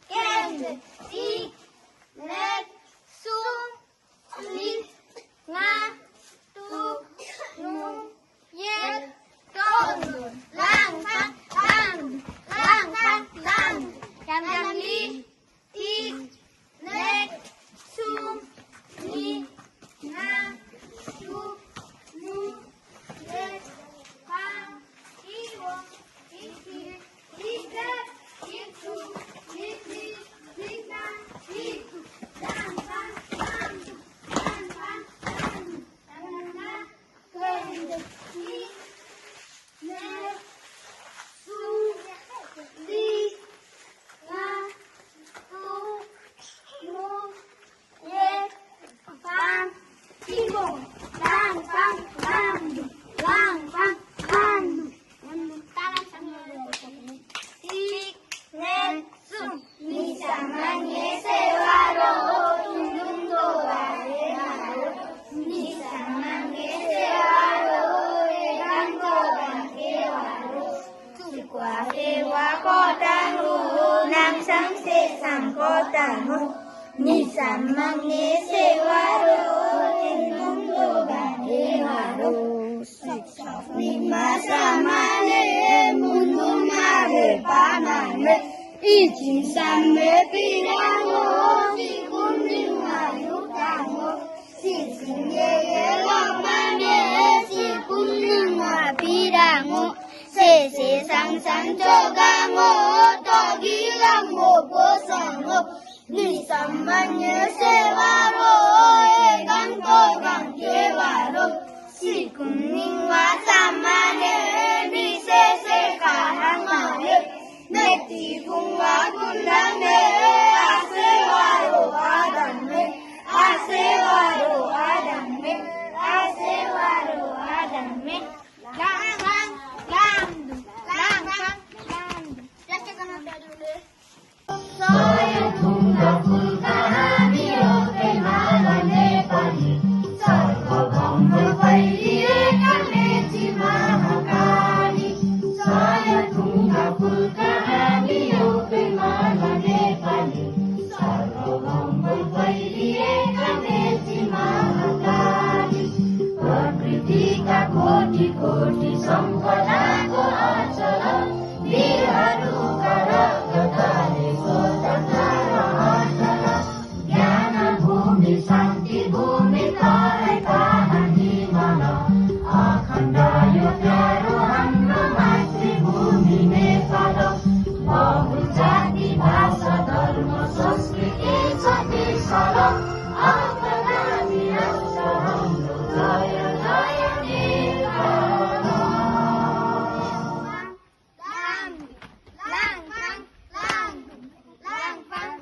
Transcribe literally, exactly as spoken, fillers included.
Kend, tik, nek, sum, li, nga, tu, nu, yet, ton. Lang, pang, lang. Lang, pang, lang. Yam, yam, li, tik, nek, sum, li, nga, tu, nu, yet, pang, iwong, itik, itek, ituk, itik, itak, ituk. Lang, pang, lang. Lang, pang, lang. Lang, pang, lang. Kend, tik, nek, sum, li, nga, tu, nu, yet, pang, iwong. Lang, pang, lang. Lang, pang, lang. Tik, nek, sum. Ni saman nge sewa ro, tungdung toba de maro. Ni saman nge sewa ro, egan toba de maro. Sukwa sewa kotan ho, namsang sesang kotan ho. Ni saman nge sewa ro, tungdung toba de maro. Siksa ningwa samane, mundu mare pamane. Ijin same pirango, sikun ningwa yukango. Sisin yeye lomane, sikun ningwa pirango. Sese sangsang chogango, togi lango posango. Ni saman nge sewa ro, egan togan kewa ro. Sikun ningwa samane, ni sese kahangane. Meti gunwa gunane, asewa ro adane. Asewa ro adane. Asewa ro adane. Lang, lang, lang, lang, lang. Soya tunga pulka hani oke mala Nepali. Sarva bambul paili eka meti Mahakali. Soya tunga pulka hani oke mala Nepali. Sarva bambul paili eka meti Mahakali. Prakriti ka koti koti sampada ko achal. Biharu kara katali kota kara atala. Gyana bhumi santi bhumi tarai tahan Himala. Akhanda yo pyaro hanno matri bhumi Nepal. Bahu jati bhasha dharma sanskriti sati sala. Apadani rasta hanno jaya jaya Nepal. Lang, lang, pang, lang, lang, pang.